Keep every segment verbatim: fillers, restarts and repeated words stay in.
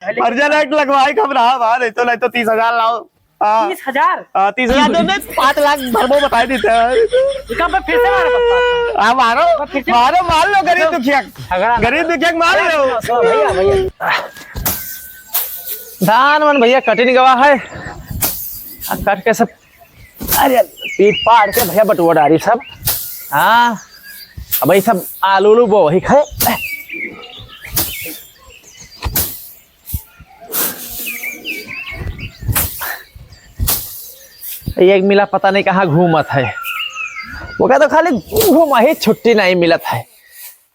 पहले अर्जेंट लगवाई, घबरा, नहीं तो, नहीं तो तीस हजार लाओ। हाँ। तीस हजार? हाँ, तीस हजार दे दे, पाँच लाख भरबो, बताई देते हैं। इका पे फिर से मारो, पप्पा। हाँ, मारो, फिर से मारो, मार लो गरीब दुखिया। अगर गरीब दुखिया के मार लो। सुनो भैया, भैया। धान मन भैया कटिन गवा है। आ, कट के सब, अरे, पीट पाड़ के भैया बटुआ डारी सब। हाँ, अब ये सब आलू उलू बो ही खाए। एक मिला पता नहीं कहाँ घूमत है, ओका तो खाली घूमा ही छुट्टी नहीं मिलत है,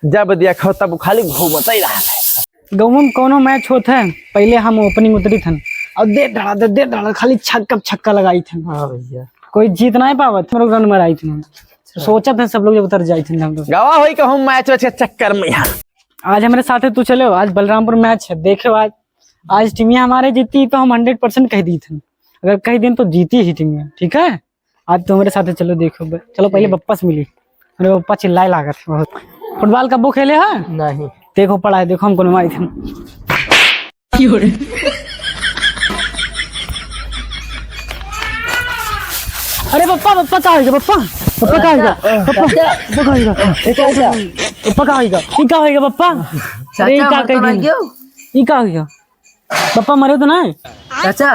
जब देखो तब खाली घूमत ही रहत है। गाँव में कौनो मैच होत है, पहले हम ओपनिंग उतरी थन और दे डाला, दे, दे डाला, खाली छक्का छक्का लगाई थन। हाँ भैया। कोई जीत नहीं पावत, हम लोग रन मराई थन। सोचत है सब लोग जब उतर जाई थन हम लोग। गवा होई कहूँ मैच वैच के चक्कर में यहाँ। आज हमरे साथे तू चलो, आज बलरामपुर मैच है, देखो आज, आज टीमिया हमारे जीती तो हम हंड्रेड परसेंट कह दी थी, अगर कह दिन तो जीती ही टीमिया, ठीक है? आज तो हमरे साथे चलो, देखो ब-, चलो पहले ठीक। बप्पा से मिली, मेरे बप्पा चिल्लाए लागत है बहुत। फुटबॉल कब्बो खेले है? नहीं। देखो पड़ा है, देखो हमको नमाई थी। अरे पप्पा, पप्पा का होइगा पप्पा? पप्पा का होइगा? पप्पा, पप्पा का होइगा? पप्पा का होइगा? ई का होइगा पप्पा? अरे ई का कह दी? ई का होइगा? पप्पा मरे तो ना? चाचा।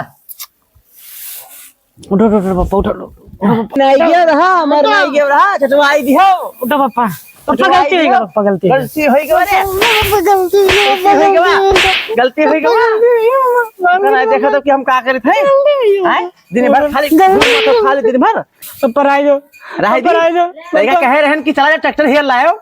उठो, उठो, उठो पप्पा, उठो, उठो। नहीं गया रहा, मर नहीं गया रहा, चटवाई दियो। उठो पप्पा। पप्पा, गलती होइगा, पप्पा, गलती होइगा। गलती होइगा रे। पप्पा, गलती होइगा। गलती होइगा। गलती होइगा। गलती होइगा। पता नहीं, देखा तो कि हम का करित है? हैं? दिन भर खाली घूमत हो, खाली दिन भर। पप्पा, राय दो। राय दी? पप्पा, राय दो। देखा, कहे रहन कि चला जा, ट्रैक्टर हेर लायो।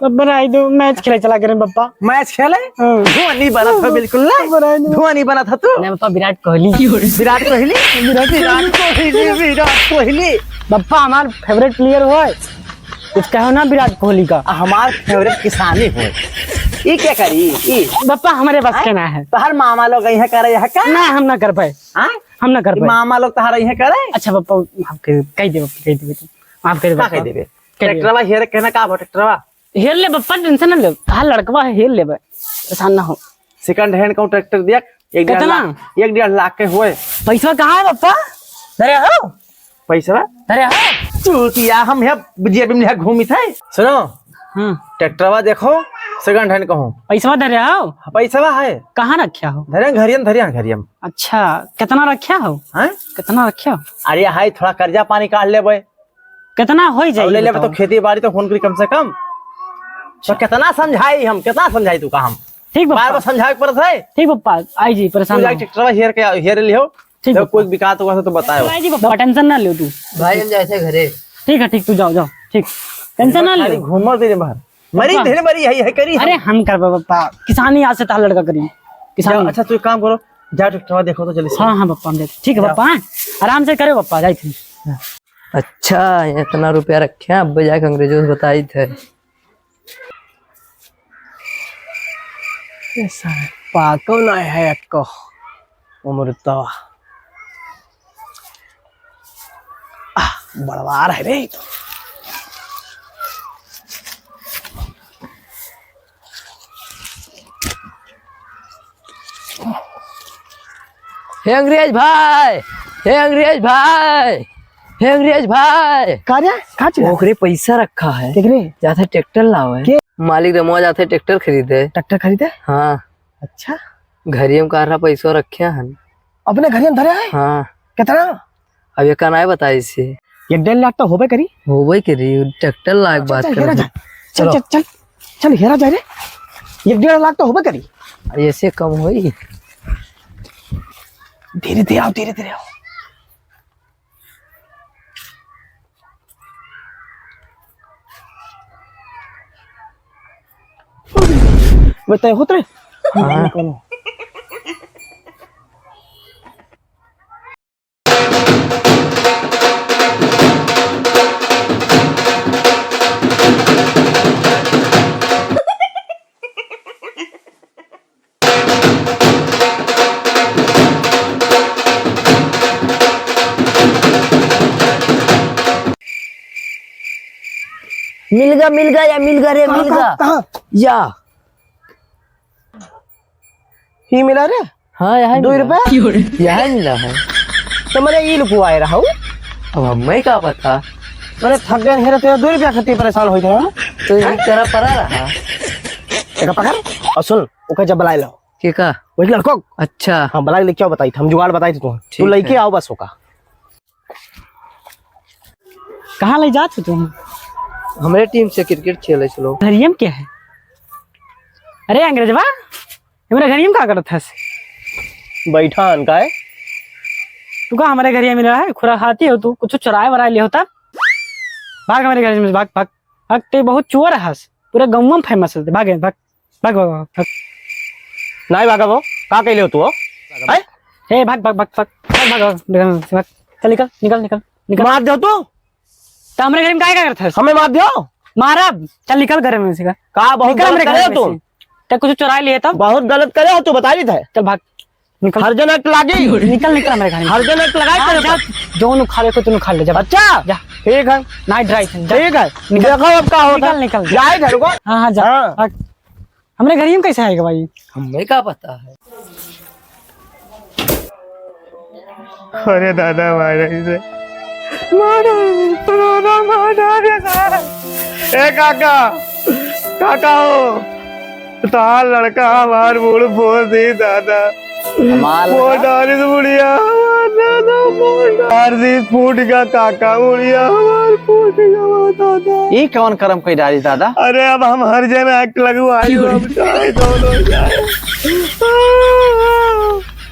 पप्पा, राय दो, मैच खेले चला गए पप्पा। मैच खेले? हाँ। धोनी बनत हो बिल्कुल ना। पप्पा, राय दो। धोनी बनत हो तू। नहीं पप्पा, विराट कोहली। विराट कोहली? विराट कोहली, विराट कोहली। पप्पा, हमार फेवरेट प्लेयर हो। कुछ कहो ना विराट कोहली का। आ, हमार फेवरेट किसानी हो। ई क्या करी? ई? पप्पा, हमरे बस के ना है। तोहर मामा लोग यहीं करे है का? ना, हम ना कर पाए। हाँ? हम ना कर पाए। मामा लोग तोहर यहीं करे? अच्छा पप्पा, माफ कर, कह दे पप्पा, कह दे, माफ कर दे का पप्पा। कह देबे? कह दे। ट्रैक्टरवा हेरे कहना का हो ट्रैक्टरवा? हेर ले पप्पा, टेंशन ना ले, तोहर लड़कवा है, हेर लेबे, परेशान ना हो। सेकंड हैंड कहूँ ट्रैक्टर दिया, एक डेढ़ कितना? लाख, एक डेढ़ लाख के होए। पैसा कहाँ है पप्पा? धरे हो? पैसा? धरे हो? चूतिया, हम है जेब में है घूमित है। सुनो, हम्म। ट्रैक्टरवा देखो, सेकंड हैंड कहूँ। पैसा धरे हो? पैसा है। कहाँ रख्या हो? धरे घरियम, धरे घरियम। अच्छा, कितना रख्या हो? हैं? कितना रख्या हो? अरे हाय, थोड़ा कर्जा पानी काढ़ लेबे। कितना होई जाई, अब ले लेबे तो बताओ। खेती बाड़ी तो होन करी कम से कम। तो अच्छा। कितना समझाई हम, कितना समझाई तू का हम? ठीक बार बार पप्पा। समझावे के पड़त है। ठीक पप्पा, आई जी, परेशान तू जाके ना हो। ट्रैक्टरवा हेर के, हेर लिहो। ठीक जब पप्पा। कोई बिकात हुआ तो बताओ। आई जी पप्पा, टेंशन ना लियो तू। भाई हम जाए थे घरे। ठीक है, ठीक, तू जाओ, जाओ, ठीक। टेंशन ना खाली लियो। घूमो दिन भर। मरी पप्पा। दिन मरी, यही है करी हम। अरे हम करबे पप्पा, किसानी आज से तोहार लड़का करी। किसानी। जाओ, अच्छा तू एक काम करो, जाओ ट्रैक्टरवा देखो तो जल्दी से। हाँ, हाँ पप्पा, हम जाते। ठीक है जाओ। पप्पा, हाँ? आराम से करे पप्पा, जाई थी। अच्छा, इतना रुपया रखे हैं, अब जाके अंग्रेजों से बताई थे। ऐसा है, पाको ना है अक्को, उम्र तो। आह, बड़वार है रे ई तो। हे अंग्रेज भाई, हे अंग्रेज भाई, हे अंग्रेज भाई। का रे? का चिल्ला? ओकरे पैसा रखा है। केकरे? जाते ट्रैक्टर लावे। के? मालिक दमवा जाते ट्रैक्टर खरीदे। ट्रैक्टर खरीदे? हाँ। अच्छा। घरियम का रहा पैसा रखे हन। अपने घरियम धरे है? हाँ। कितना? अब ये का नाय बताई से। एक डेढ़ लाख तो होबे करी। होबे करी, ट्रैक्टर लायक अच्छा, बात चल, कर हेरा रहे जा। हैं। चल, चलो। चल, चल, चल, हेरा जा रे। एक डेढ़ लाख तो होबे करी। अरे, ऐसे कम होई? धीरे, धीरे आओ, धीरे, धीरे आओ। बताए होत रे? हाँ। मिलगा, मिलगा या मिलगा रे, कहाँ, मिलगा। कहाँ, कहाँ? या। ही मिला रे? हाँ, यहाँ दुई मिला। रुपया? यहाँ मिला है। तो मने ई लुकवाए रहा हूँ। अब हमें का पता? मने थक गए हेरे तेरे दुई रुपया खातिर परेशान होई रहा हूँ। तो यही तेरा पड़ा रहा। एका पकड़ और सुन, ओके जब बुलाए लो। के का? वही लड़को। अच्छा। हाँ, बुलाए लेके आओ, बताई थे, हम जुगाड़ बताई थे तुम। ठीक तू लेके है। आओ बस ओका। कहाँ ले जात हो तुम? हमरे टीम से क्रिकेट खेले चलो। घरियम क्या है? अरे अंग्रेजवा, हमरा घरियम का करत हस? बैठा हन का है? तू का हमरे घरिया मिला है? खुरा खाती हो तू, कुछ चुराए वराए ले होता। भाग हमरे घर में से, भाग, भाग, भाग, ते बहुत चोर हस, पूरे गाँव में फेमस है, भाग, भाग। भाग, भाग, भाग, भाग। नाई भागा वो, का कहले हो तू हो? हैं? ए, भाग, भाग, भाग, भाग, भाग, भाग, भाग, भाग। चल, निकल, निकल, निकल, निकल। मार दो तू। तो हमरे घर में काहे का करत हस? हमें मार दो। मारब। चल, निकल घर में से का। का बहुत निकल गलत हमरे करे घर हो में तू? से। ते कुछ चुरा लिए तब? बहुत गलत करे हो तू, बता रही थे। चल, भाग। निकल। हर जन act लागी। निकल, निकल हमरे घर में। हर जन act लगाए हाँ, तेरे जा, ऊपर। जौन उखाड़े को तूने उखाड़ ले, जा। अच्छा। जा। ठीक है। नाइट ड्राइव है, जा। ठीक है। निकल। देखो अब का होता निकल, है। निकल। जाए घर को। हाँ, हाँ, जा। हाँ। भाग। हमरे घर में कैसे आएगा भाई? हमें का पता है। अरे दादा, मारा इसे। मारा, दादा, मारा रे दादा। ए काका, काका हो, तोहार लड़का हमार मूड़ फोड़ दी दादा। हमार वो लड़का? डाली से बुढ़िया हमार दादा, वो डाली फूट गया काका, बुढ़िया हमार फूट गया दादा। ई कौन करम कई डाली दादा? अरे अब हम हर जन act लगवाई, अब चाहे दोनों जाए।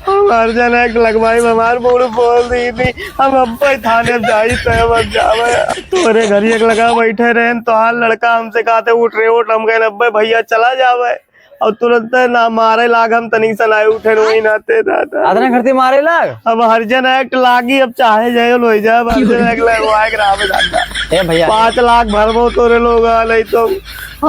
हम हर जन act लगवाई, हमार मूड़ फोड़ दी थी। हम अब्बे थाने में जाई, तय मत जावे। तोरे घर एक लगा बैठे रहेन, तोहार लड़का हमसे कहते, "उठ रे उठ।" हम कहेन, "अब्बे भैया चला जावे।" और तुरंत ना मारे लाग, हम तनिक से नाई उठे, वही नाते दादा। अतना करते मारे लाग? अब हर जन act लागी, अब चाहे जाए, लो जाए, अब हर जन act लगवाए के राम दादा। ए भैया। पाँच लाख भरबो तोरे लोग, आ, नहीं तो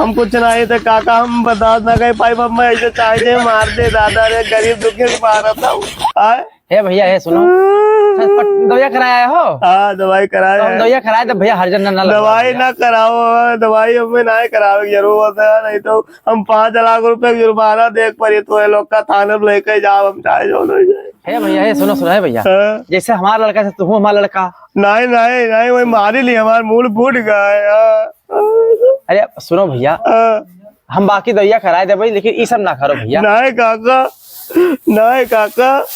हम कुछ ना, ये तो काका हम बर्दाश्त ना कर पाई, अब मैं ऐसे चाहे जे मार दे दादा रे, गरीब दुखी से मारत हूँ। आए? हे भैया, हे सुनो। हाँ। पट-, दवाई कराया हो? हाँ, दवाई कराया तो हम है। दवाई कराए तो भैया हर जन ना लगवा दवाई भैया। ना कराओ, दवाई हमें ना करावे की जरूरत है, नहीं तो हम पाँच लाख रुपए का जुर्माना देख पड़ी तो ये लोग का थाने में लेके जाओ, हम चाहे जो नहीं जाए। हे भैया, हे सुनो, सुनो, हे भैया। हाँ। जैसे हमारा लड़का, जैसे तू हमारा लड़का। नहीं, नहीं, नहीं, वही मारी ली, हमारा मूड़ फूट गया है, हाँ। अरे, सुनो भैया, हाँ। हम बाकी दवाइयाँ कराए देबे, लेकिन ई सब ना करो भैया। नाय काका, नाय काका,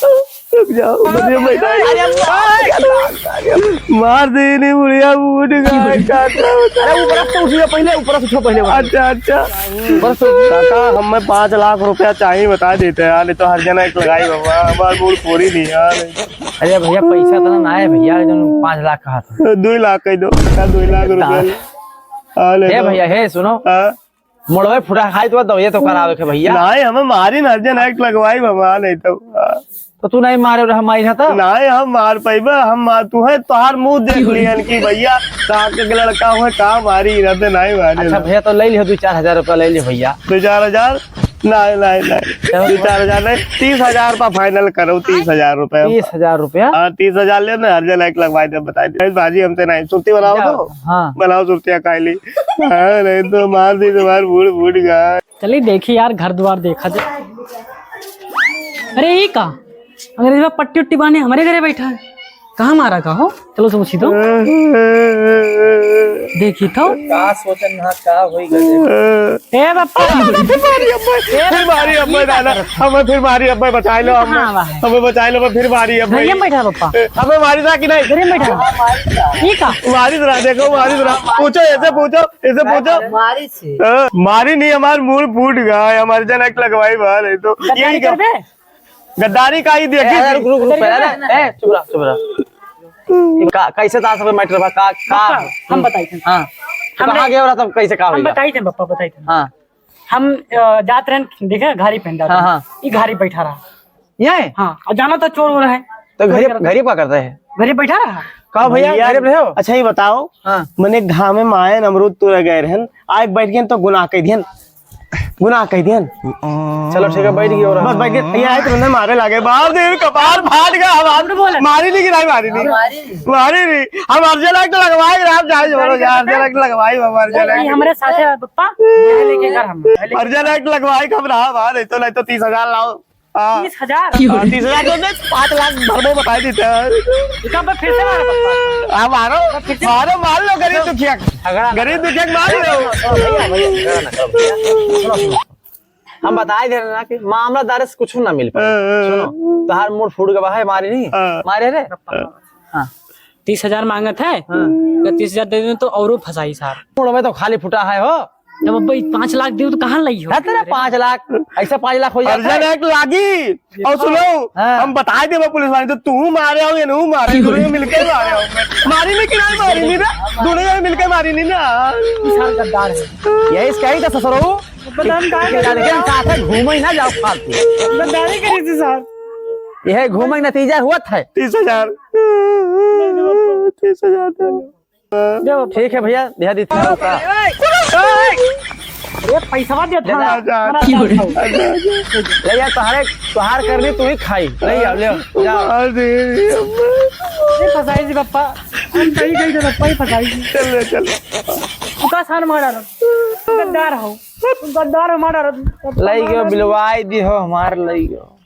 रुक जाओ, मुझे बैठा अरे, अरे, मार दे नहीं बुढ़िया, उठ गया काका। अरे, ऊपर से उठियो पहले, ऊपर से उठो पहले। अच्छा, अच्छा। ऊपर से उठियो। काका, हमें पाँच लाख रुपया चाहिए, बता देते यार, नहीं तो हर जना एक लगाई बाबा, हमार मूड़ फोड़ी नहीं यार। अरे भैया, पैसा इतना ना है भैया, जो पाँच लाख कहा था। दो लाख कह दो, काका, दो लाख रुपया। हाँ, ले हे लो। भैया, हे सुनो। हाँ। मोड़वे फुटा खाई तो दवाई तो करावे के भैया। नाहीं, हमें मारी ना, जन act लगवाई बाबा, नहीं तो। हाँ। तो तू नहीं मारे और हम मारी था? नाहीं, हम मार पाइबे, हम मार, तू है, तोहार मुंह देख लियन कि भैया, काका के लड़का हुए, का मारी, इधर से नहीं मारे अच्छा ना। भैया, तो ले लियो, दो चार हजार रुपया ले लियो भैया। दो चार हजार? नहीं, नहीं, नहीं। चलो। दो चार हजार नहीं, तीस हजार पर final करो, तीस हजार रुपया। तीस हजार रुपया? हाँ, तीस हजार ले ना, हर जन act लगवाई दे, बताई दे। बाजी हमसे नहीं, सुरती बनाओ जाओ। तो। हाँ। बनाओ सुरतिया काली। हाँ, नहीं तो मार दी, तुम्हार बूढ़, बूढ़ गया। चली देखी यार, घर द्वार देखा जाए। अरे, ये का? अंग्रेजवा पट्टी उट्टी बांधे हमरे घरे बैठा है। कहाँ मारा का हो? चलो से पूछी तो। देखी तो। का सोचन ना, का होई गजब। ए बापा। फिर मारी अब्बे, फिर मारी अब्बे, दादा। हमें फिर मारी अब्बे, बचाए लो हमें। हाँ, वाह। हमें बचाए लो, हमें फिर मारी अब्बे। घरे में बैठा है पापा। हमें मारी था कि नहीं? घरे में बैठा है। ठीक है। मारी था, देखो, मारी था। पूछो, ऐसे पूछो, ऐसे पूछो। मारी से। हाँ, मारी नहीं, हमार मूड़ फूट गया है, हमार जन act लगवाई बाहर है तो। गद्दारी यही का करबे? गद्दारी का ही देखी ए, थी। रुक, रुक, रुक, पहले ना। ए, चुप रह, चुप रह। का, कैसे था सब matter बा? का, का? पापा, हम बताई थे। हाँ। तो हम कहाँ गए रहा तब, कैसे का हम होइगा? बताई थे, पापा, बताई थे। हाँ। हम, अ, जात रहन, देखे, घारी पहन जात हाँ, रहन। हाँ। ई घारी बैठा रहा। यहाँ है? हाँ, और जाना था चोर हो रहा है। तो चोरी गरीब, करता है। गरीब का करता है? गरीब बैठा रहा। का भैया, भैया, गरीब रहे हो? अच्छा, ये बताओ, हाँ। मने घामे में आयन अमरूद तोड़े गए रहन, आए बैठ गए तो गुनाह कह दियन। गुनाह कह दियन। चलो ठीक है, बैठ गए हो रहा। बस बैठ गए। ये आए तो बंदे मारे लागे। बाप रे, कपार फाट गया। हम आप बोला। मारी नहीं कि नहीं मारी नहीं? मारी नहीं। मारी नहीं। हम अर्जन act लगवाए, आप जाए जोड़ो यार, अर्जन act लगवाए, हम अर्जन नहीं, act। हमारे साथ है पप्पा, ये लेके घर हम। अर्जन act लगवाए, घबरा, मारे तो नहीं तो तीस हजार लाओ। हाँ। तीस हजार? हाँ, तीस हजार तो दे, पाँच लाख भर में बताई देते हैं। इका पे फिर से मारो, पापा। हाँ, मारो, फिर से मारो, मार लो गरीब दुखिया। झगड़ा। गरीब दुखिया मार लो। भैया, भैया, झगड़ा ना करो, भैया। सुनो, सुनो। हम बताए दे रहे ना कि मामलादार से कुछ ना मिल पाए। हाँ, हाँ। सुनो, तोहार मूड फूट गवा है, मारी नहीं? हाँ। मारे रे? हाँ। तीस हजार मांगत है, हाँ। तो तीस हजार दे दें तो औरो फंसाई सार। मूड में तो खाली फुटा है हो। जब अब्बा ई पाँच लाख देउ तो कहाँ लई हो? है तेरा पाँच लाख, ऐसा पाँच लाख हो जाता है। अर्जन एक लागी। और सुनो, हाँ। हम बताए देबो पुलिस वाले, तो तू मारे हो या नू मारे, दोनों जने मिलके मारे हो। मारी नहीं कि नहीं मारी नहीं ना, दोनों जने मिलके मारी नहीं ना। ई सार गद्दार है। यही इसका ही तो ससुरो। पता हम कहाँ गए? लेकिन साथ है, घूमे ही ना जाओ फालतू। गद्दारी करी थी सार। यह घूमे नतीजा हुआ था। तीस हजार। तीस हजार दे। ठीक है भैया, दे दी था उसका। अरे पैसा दे दे था। ना। अच्छा, अच्छा। ले यार, तोहार, तोहार करनी तू ही खाई। ले आओ, ले आओ, जाओ। अरे, ये फंसाई जी पप्पा। हम सही गई थे पप्पा, ही फंसाई जी। चल ले, चल। तू का सान मारा रहा? तू गद्दार हो। तू गद्दार हो, मारा रहा। लई गयो, बिलवाई दी हो, हमार लई गयो।